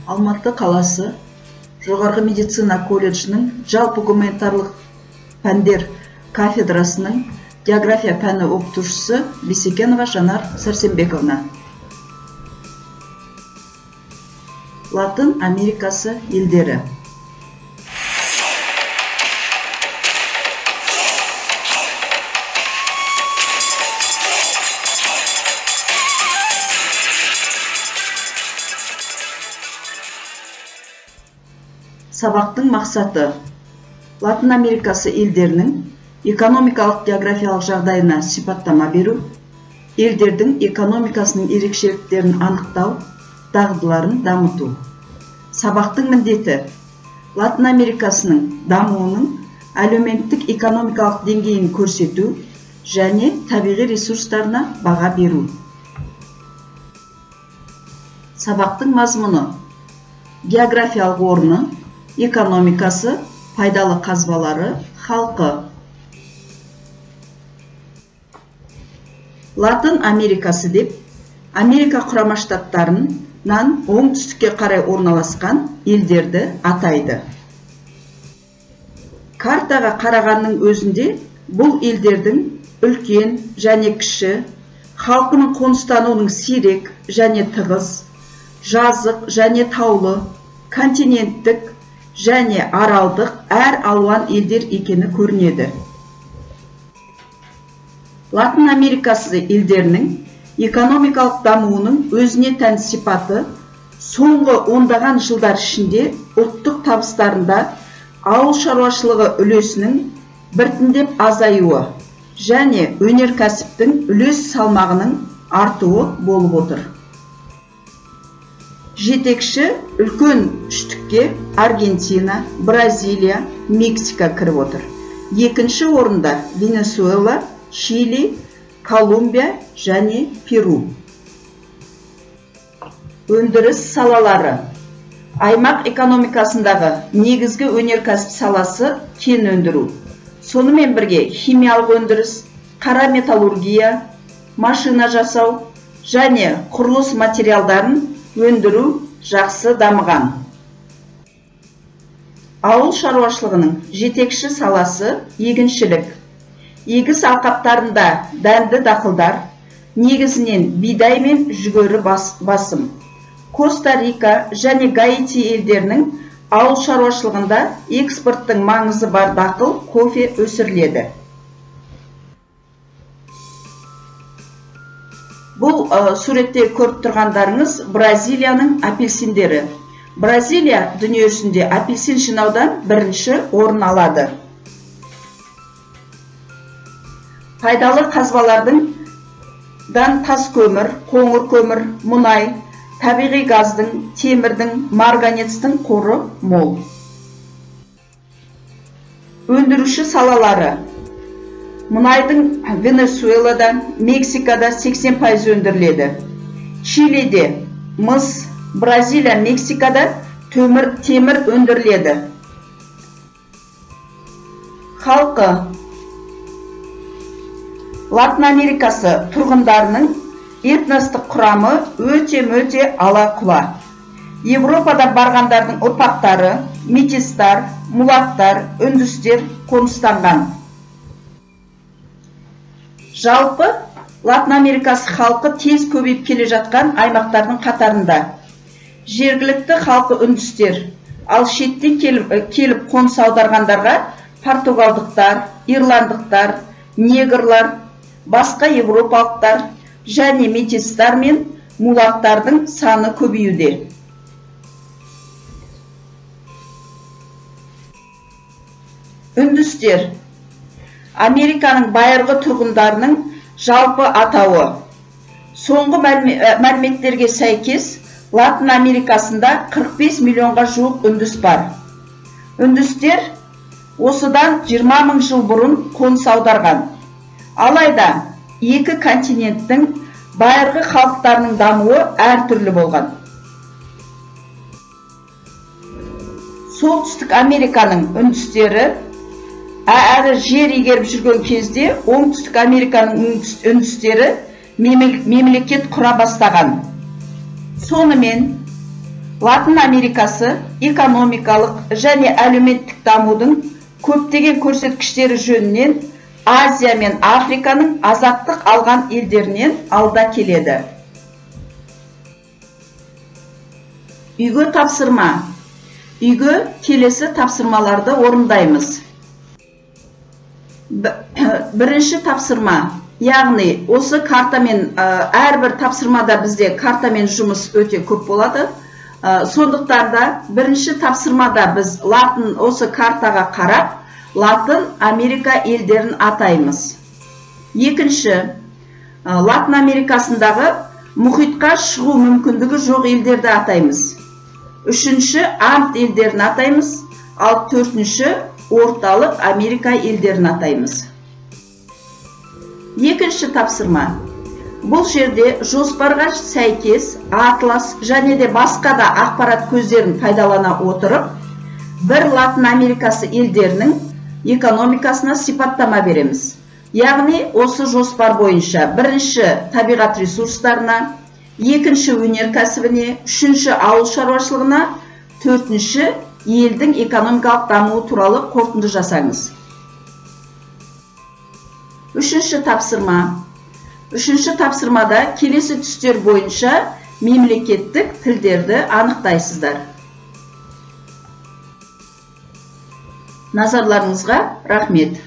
Алматы қаласы жоғарғы медицина колледжінің жалпы гуманитарлық пәндер кафедрасының география пәні оқытушысы Бисекенова Жанар Сәрсенбековна. Латын Америкасы елдері. Сабақтың мақсаты: Латын Америкасы елдерінің экономикалық географиялық жағдайына сипаттама беру, елдердің экономикасының ерекшеліктерін анықтау, дағдыларын дамыту. Сабақтың міндеті: Латын Америкасының дамуының әлеуметтік экономикалық деңгейін көрсету және табиғи ресурстарына баға беру. Сабақтың мазмұны: географиялық орны, экономикасы, пайдалы қазбалары, халқы. Латын Америкасы деп Америка Құрама Штаттарынан оңтүстікке қарай орналасқан елдерді атайды. Картаға қарағанның өзінде бұл елдердің үлкен және кіші, халқының қоныстануының сирек және тығыз, жазық және таулы, континенттік және аралдық әр алуан елдер екені көрінеді. Латын Америкасы елдерінің экономикалық дамуының өзіне тән сипаты соңғы ондаған жылдар ішінде ұлттық табыстарында ауыл шаруашылығы үлесінің біртіндеп азаюы және өнеркәсіптің үлес салмағының артуы болып отыр. Жетекші үлкен үштікке Аргентина, Бразилия, Мексика кіріп отыр. Екінші орында Венесуэла, Чили, Колумбия және Перу. Өндіріс салалары. Аймақ экономикасындағы негізгі өнеркәсіп саласы кен өндіру. Сонымен бірге химиялық өндіріс, қара металлургия, машина жасау және құрылыс материалдарын өндіру жақсы дамыған. Ауыл шаруашылығының жетекші саласы егіншілік. Егіс алқаптарында дәнді дақылдар, негізінен бидай мен жүгері басым. Коста-Рика және Гаити елдерінің ауыл шаруашылығында экспорттың маңызы бар дақыл кофе өсіріледі. Бұл суретте көріп тұрғандарыңыз Бразилияның апельсиндері. Бразилия дүниежүзінде апельсин жинаудан бірінші орын алады. Пайдалы қазбалардың тас көмір, қоңыр көмір, мұнай, табиғи газдың, темірдің, марганецтің қоры мол. Өндіруші салалары. Мұнайдың Венесуэлада, Мексикада 80% өндіріледі. Чилиде мыс, Бразилия, Мексикада темір өндіріледі. Халқы. Латын Америкасы тұрғындарының этностық құрамы өте-мөте ала-құла. Европада барғандардың ұрпақтары, метистар, мулаттар, үндістер қоныстанған. Жалпы, Латын Америкасы халқы тез көбейіп келе жатқан аймақтардың қатарында. Жергілікті халқы үндістер, ал шеттен келіп қоныс аударғандарға португалдықтар, ирландықтар, негрлар, басқа европалықтар және метистар мен мулаттардың саны көбеюде. Үндістер Американың байырғы тұрғындарының жалпы атауы. Соңғы мәліметтерге сәйкес, Латын Америкасында 45 миллионға жуық үндіс бар. Үндістер осыдан 20 мың жыл бұрын қоныс аударған. Алайда, екі континенттің байырғы халықтарының дамуы әртүрлі болған. Солтүстік Американың үндістері әрі жер игеріп жүрген кезде Оңтүстік Американың үндістері мемлекет құра бастаған. Сонымен, Латын Америкасы экономикалық және әлеуметтік дамудың көптеген көрсеткіштері жөнінен Азия мен Африканың азаттық алған елдерінен алда келеді. Үйге тапсырма. Үйге келесі тапсырмаларды орындаймыз. Бірінші тапсырма, яғни осы картамен, әрбір тапсырмада бізде картамен жұмыс өте көп болады. Сондықтан да бірінші тапсырмада біз латын осы картаға қарап, Латын Америка елдерін атаймыз. Екінші, Латын Америкасындағы мұхитқа шығу мүмкіндігі жоқ елдерді атаймыз. Үшінші, Анд елдерін атаймыз, ал төртінші, Орталық Америка елдерін атаймыз. Екінші тапсырма. Бұл жерде жоспарға сәйкес атлас және де басқа да ақпарат көздерін пайдалана отырып, бір Латын Америкасы елдерінің экономикасына сипаттама береміз. Яғни осы жоспар бойынша бірінші табиғат ресурстарына, екінші өнеркәсібіне, үшінші ауыл шаруашылығына, төртінші елдің экономикалық дамуы туралы қорытынды жасаңыз. Үшінші тапсырма. Үшінші тапсырмада келесі түстер бойынша мемлекеттік тілдерді анықтайсыздар. Назарларыңызға рахмет.